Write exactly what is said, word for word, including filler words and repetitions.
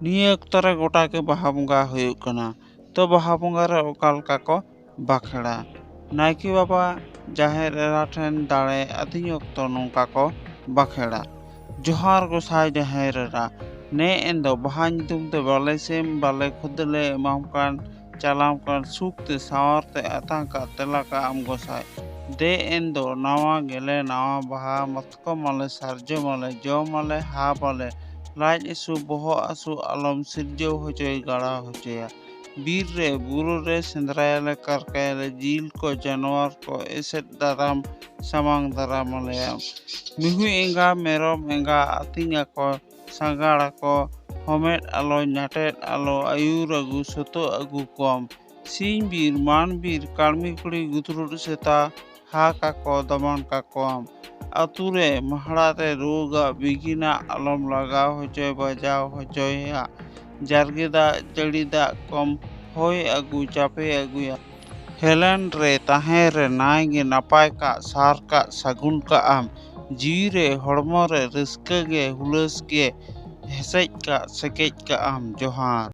ᱱᱤᱭᱟᱹ ᱚᱠᱛᱚ ᱨᱮ ᱜᱚᱴᱟ ᱜᱮ ᱵᱟᱦᱟ ᱵᱚᱸᱜᱟ ᱦᱩᱭᱩᱜ ᱠᱟᱱᱟ᱾ ᱛᱚ ᱵᱟᱦᱟ ᱵᱚᱸᱜᱟ ᱨᱮ ᱚᱠᱟ ᱞᱮᱠᱟ ᱠᱚ ᱵᱟᱠᱷᱮᱲᱟ? ᱱᱟᱭᱠᱮ ᱵᱟᱵᱟ ᱡᱟᱦᱮᱨ ᱮᱨᱟ ᱴᱷᱮᱱ ᱫᱟᱲᱮ ᱟᱹᱛᱤᱧ ᱚᱠᱛᱚ ᱱᱚᱝᱠᱟ ᱠᱚ ᱵᱟᱠᱷᱮᱲᱟ᱾ ᱡᱚᱦᱟᱨ ᱜᱚᱸᱥᱟᱭ ᱡᱟᱦᱮᱨ ᱮᱨᱟ, ᱱᱮ ᱮᱱ ᱫᱚ ᱵᱟᱦᱟ ᱧᱩᱛᱩᱢ ᱛᱮ ᱵᱟᱞᱮ ᱥᱤᱢ ᱵᱟᱞᱮ ᱠᱷᱩᱫᱟᱹᱞᱮ ᱮᱢᱟᱢ ᱠᱟᱱ, ᱪᱟᱞᱟᱢ ᱠᱟᱱ ᱥᱩᱠ ᱛᱮ ᱥᱟᱶᱟᱨ ᱛᱮ ᱟᱛᱟᱝ ᱠᱟᱜ ᱛᱮᱞᱟ ᱠᱟᱜ ᱟᱢ ᱜᱚᱸᱥᱟᱭ᱾ ᱫᱮ ᱮᱱ ᱫᱚ ᱱᱟᱣᱟ ᱜᱮᱞᱮ ᱱᱟᱣᱟ ᱵᱟᱦᱟ ᱢᱟᱛᱠᱚᱢ ᱟᱞᱮ ᱥᱟᱨᱡᱚᱢ ᱟᱞᱮ ᱡᱚᱢ ᱟᱞᱮ ᱦᱟᱵ ᱟᱞᱮ, ᱞᱟᱡ ᱦᱟᱹᱥᱩ ᱵᱚᱦᱚᱜ ᱦᱟᱹᱥᱩ ᱟᱞᱚᱢ ᱥᱤᱨᱡᱟᱹᱣ ᱦᱚᱪᱚᱭ ᱜᱟᱲᱟᱣ ᱦᱚᱪᱚᱭᱟ᱾ ᱵᱤᱨ ᱨᱮ ᱵᱩᱨᱩ ᱨᱮ ᱥᱮᱸᱫᱽᱨᱟᱭᱟᱞᱮ ᱠᱟᱨᱠᱟᱭᱟᱞᱮ, ᱡᱤᱞ ᱠᱚ ᱡᱟᱱᱣᱟᱨ ᱠᱚ ᱮᱥᱮᱫ ᱫᱟᱨᱟᱢ ᱥᱟᱢᱟᱝ ᱫᱟᱨᱟᱢ ᱟᱞᱮᱭᱟᱢ᱾ ᱢᱤᱦᱩ ᱮᱸᱜᱟ ᱢᱮᱨᱚᱢ ᱮᱸᱜᱟ ᱟᱹᱛᱤᱧ ᱟᱠᱚ, ᱥᱟᱸᱜᱟᱲ ᱟᱠᱚ, ᱦᱚᱢᱮᱫ ᱟᱞᱚ ᱧᱟᱴᱮᱫ ᱟᱞᱚ, ᱟᱹᱭᱩᱨ ᱟᱹᱜᱩ ᱥᱚᱛᱚᱜ ᱟᱹᱜᱩ ᱠᱚᱢ᱾ ᱥᱤᱧ ᱵᱤᱨ ᱢᱟᱱ ᱵᱤᱨ ᱠᱟᱹᱲᱢᱤ ᱠᱩᱲᱤ ᱜᱩᱛᱨᱩᱴ ᱥᱮᱛᱟ, ᱦᱟ ᱠᱟᱠᱚ ᱫᱚᱢᱚᱱ ᱠᱟᱠᱚᱣᱟᱢ᱾ ᱟᱹᱛᱩ ᱨᱮ ᱢᱟᱦᱲᱟ ᱨᱮ ᱨᱳᱜᱟᱜ ᱵᱤᱜᱤᱱᱟᱜ ᱟᱞᱚᱢ ᱞᱟᱜᱟᱣ ᱦᱚᱪᱚᱭ ᱵᱟᱡᱟᱣ ᱦᱚᱪᱚᱭᱟ᱾ ᱡᱟᱨᱜᱮ ᱫᱟᱜ ᱡᱟᱹᱲᱤ ᱫᱟᱜ ᱠᱚᱢ ᱦᱚᱭ ᱟᱹᱜᱩ ᱪᱟᱯᱮ ᱟᱹᱜᱩᱭᱟ᱾ ᱦᱮᱞᱮᱱ ᱨᱮ ᱛᱟᱦᱮᱸ ᱨᱮ ᱱᱟᱭ ᱜᱮ ᱱᱟᱯᱟᱭ ᱠᱟᱜ ᱥᱟᱨ ᱠᱟᱜ ᱥᱟᱹᱜᱩᱱ ᱠᱟᱜ ᱟᱢ᱾ ᱡᱤᱣᱤ ᱨᱮ ᱦᱚᱲᱢᱚ ᱨᱮ ᱨᱟᱹᱥᱠᱟᱹ ᱜᱮ ᱦᱩᱞᱟᱹᱥ ᱜᱮ ᱦᱮᱥᱮᱡ ᱠᱟᱜ ᱥᱮᱠᱮᱡ ᱠᱟᱜ ᱟᱢ᱾ ᱡᱚᱦᱟᱨ᱾